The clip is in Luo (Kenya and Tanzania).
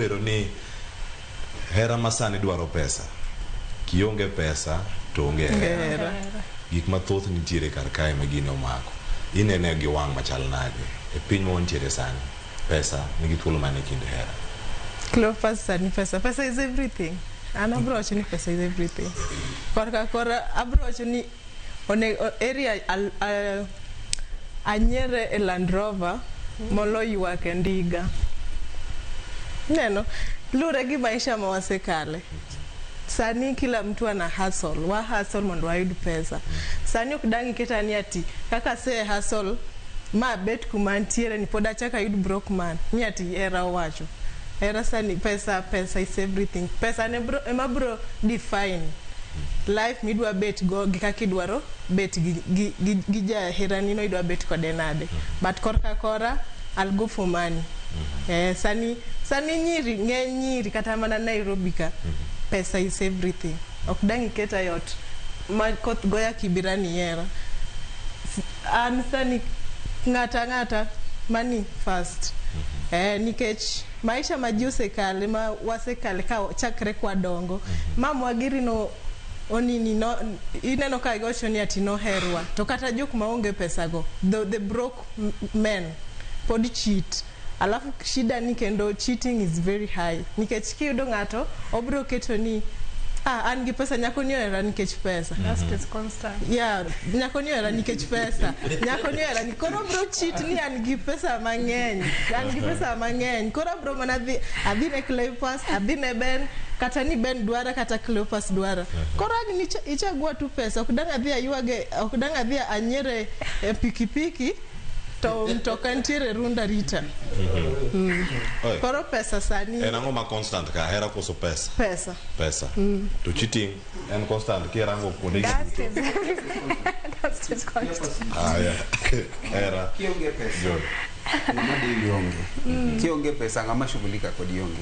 Bedo ni hera masani dwaro pesa. Kionge pesa to onge hera. Hera. Gik mathoth nitiere kar kae ma gini omako. Inene gi wang' machal nade e piny ma wantiere sani? Pesa nigi thuolo mane e kind hera? Cleophas, sani pesa, pesa is everything. An abro wacho ni pesa is everything. Korka kora abro wacho ni area anyiere e Land Rover molo ywak e ndiga. Neno, lure gi maisha ma wasekale. Sani kila mtu ana hustle, wa hustle mondo wayud pesa. Sani ok dang' iketa ni ati kaka ase hustle ma bet kuma antiere ni pod achak ayud broke man ni ati hera owacho. Hera sani pesa, pesa is everything. Pesa ne bro, ema bro define life midwa bet go gi kaka idwaro bet gi jaherani no, idwa bet kode nade. But korka kora, I'll go for money. Sani nyiri ng'eny, nyiri kata mana Nairobi ka, pesa is everything. Ok dang' iketa e ot ma koth goya kibira ni hera. An sani ng'ata ng'ata money first. Nikech maisha ma ji osekale, ma wasekale ka chakre kwadongo. Mamwa giri no onini no, ineno ka giwacho ni ati noherwa to kata jok maonge pesa go, the broke men pod cheat. Alafu shida ni kendo cheating is very high nikech kiyudo ng'ato obro keto ni, "Ah, an gi pesa, nyako ni ohera nikech pesa." Lust is constant. Yeah, nyako ni ohera nikech pesa, nyako ni ohera ni koro bro cheat ni an gi pesa mang'eny, an gi pesa mang'eny, koro abro mana dhi adhi ne Cleophas, adhi ne Ben, kata ni Ben dwara kata Cleophas dwara. Koro ang' ni ichagua tu pesa. Ok dang' adhi aywage, ok dang' adhi anyiere e pikipiki to mtoka ntiere Runda rita. Oi. Koro pesa sani. En ang'o ma constant ka, hera koso pesa? Pesa. Pesa. To cheating en constant kirango kuonde gi Dust duto. is everything. Dust is constant. Aya. Hera. Kionge pesa, John. ng'ama dewi onge. Kionge pesa, ng'ama shughulika kodi onge.